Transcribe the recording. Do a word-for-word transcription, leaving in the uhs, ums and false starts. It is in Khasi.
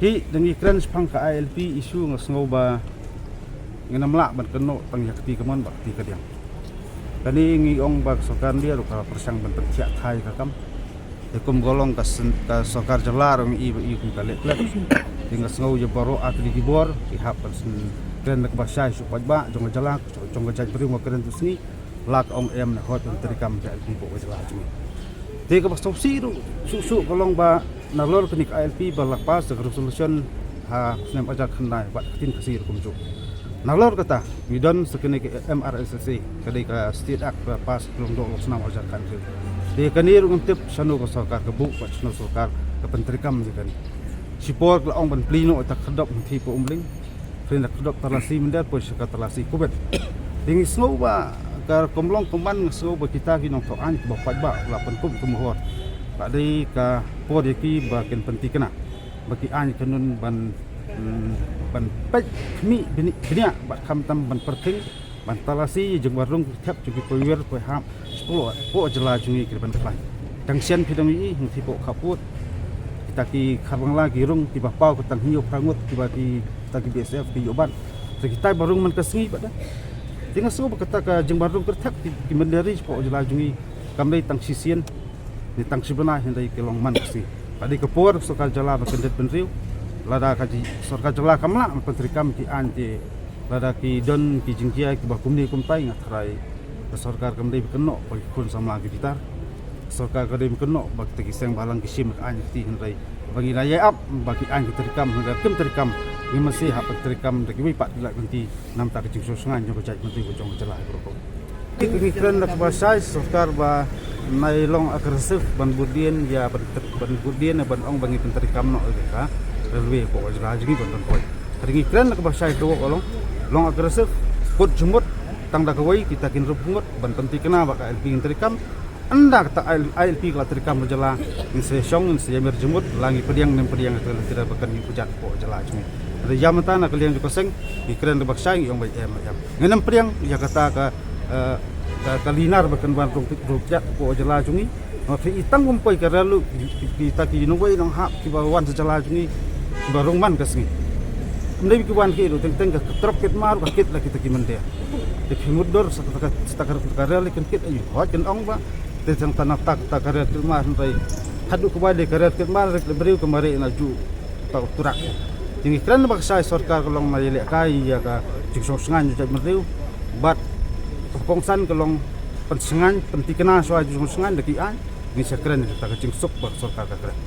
Hi, da ngi kren shaphang ka I L P issue nga sngew ba ngin ym lah ban kynnoh tang ïa kti kamon bad kti kadiang. Kane ngi ong ba ka sorkar India ruh ka pyrshang ban pynthiah thai ka kam. Te kum ka long ka syn-, ka sorkar jylla ruh ngi i ba i kum ka leh klet. Te nga sngew ïa baroh ar tylli ki bor ki hap ban syn kren da kaba shai sha u paidbah jong ka jylla, jong ka jaitbynriew, nga kren tu sngi. La ka ong em ne hooid ban treikam ka I L P hapoh ka jylla jong ngi. Te kaba sngewsih ruh shuh shuh ka long ba nalor kane ka I L P ba la pass da ka resolution ha u snem arhajar khyndai bad ka ktien Khasi ruh kumjuh. Nalor kata ngi don sa kane ka M R S S A, ka dei ka State Act ba pass lyngdoh u snem arhajar khathynriew. Te kane ruh ngam tip shano ka sorkar ka buh bad shano sorkar ka pyntreikam ïa kane. Shipor ka la ong ban plie noh ïa ka khyrdop hangtei hapoh Umling. Phin da khyrdop Talasi Mynder poi sha ka Talasi Kubet. Te ngi sngew ba ka kum long kumban, nga sngew ba kita ki nongthoh aiñ kiba paidbah la pynkup kum hor. Ka dei ka por ïa ki ba kin pynthikna ba ki aiñ kynun ban, mm, ban peit khmih bniah bad khamtam ban pyrthei ban talasi ïa jingwan rung ki thep jong ki pawiar pawihap hapoh jylla jong ngi ki ban khlaiñ. Tang shen phi dang ïohi hangtei hapoh khappud kita ki khar Bangla ki rung kiba paw ka tang hynñiew phra ngut kiba kita ki B S F ki ïoh ban. Te kita ba rung man ka sngi bad da. Te nga sngew ba kata ka jingwan rung ki thep ki, ki mynder ri hapoh jylla jong ngi kam dei tang shisien ne tang shi bnai, hynrei ki long man ka sngi. Ka dei ka por sorkar jylla ban kyndit bynriew. Lada ka sorkar jylla kam lah ban pyntreikam ki aiñ te lada ki don ki jingjia kiba kumne kumtai, nga tharai ka sorkar kam dei ba kynnoh ba ki khun samla ki bitar. Sorkar ka dei ba kynnoh ba kita ki seng bhalang ki shim ka aiñ ka kti, hynrei ba ngi la ïai ap ba ki aiñ ki treikam, hynrei kim treikam. Ngi mynsiem hap ban treikam da kiwei pat ki lad ki lynti namar ka jingsngewsynei jong ka jaitbynriew jong ka jylla baroh. Ngi kren da kaba shai sorkar ba nai long aggressive ban bud dien ïa ban, ban bud dien ban ong ba ngi pyntreikam noh ïa ka railway hapoh ka jylla jong ngi ban don poi. Hynrei ngi kren da kaba shai ka long, long aggressive, kut jingmut tang da kawei, kita kin rup ngut ban pynthikna ba ka I L P ngin treikam. Ynda kata I L P ka la treikam ha jylla, ngin sa shong, ngin sa ïamir jingmut, la ngi pdiang ne ym pdiang ïa ka lynti ba kan ïoh pjat hapoh jylla jong ngi. Hynrei ïa mynta na ka liang jong ka seng ngi kren da kaba shai, ngi ong ba em, em. Ngin ym pdiang ïa kata ka, eh, ka, ka linar ba kan wan rung, rung pjat hapoh jylla jong ngi. Nga tharai tang kum poi ka rail ruh, ki, ki, kita ki nongwei nonghap kiba wan sha jylla jong ngi kiba rung man ka sngi. Ym dei ba ki wan ki ruh, teng teng ka, ka trok kit mar ka kit la kita ki mynder. Te phi mutdur sa ka, sa ka, sa ka rail kan kit, aïu, hooid kan ong ba. Te tang tang ta ka rail kit mar, hynrei haduh kaba dei ka rail kit mar, rek le briew ka mare na ju ta u turak. Te ngi kren ba ka shai sorkar ka long na ïalehkai ïa ka jingsngewsynei jong jaitbynriew bad ka kongsan ka long pynsngewsynei, pynthikna shuwa jingsngewsynei da ki aiñ. Ngi sa kren ïa kata ka jingsuk ba ka sorkar ka kren.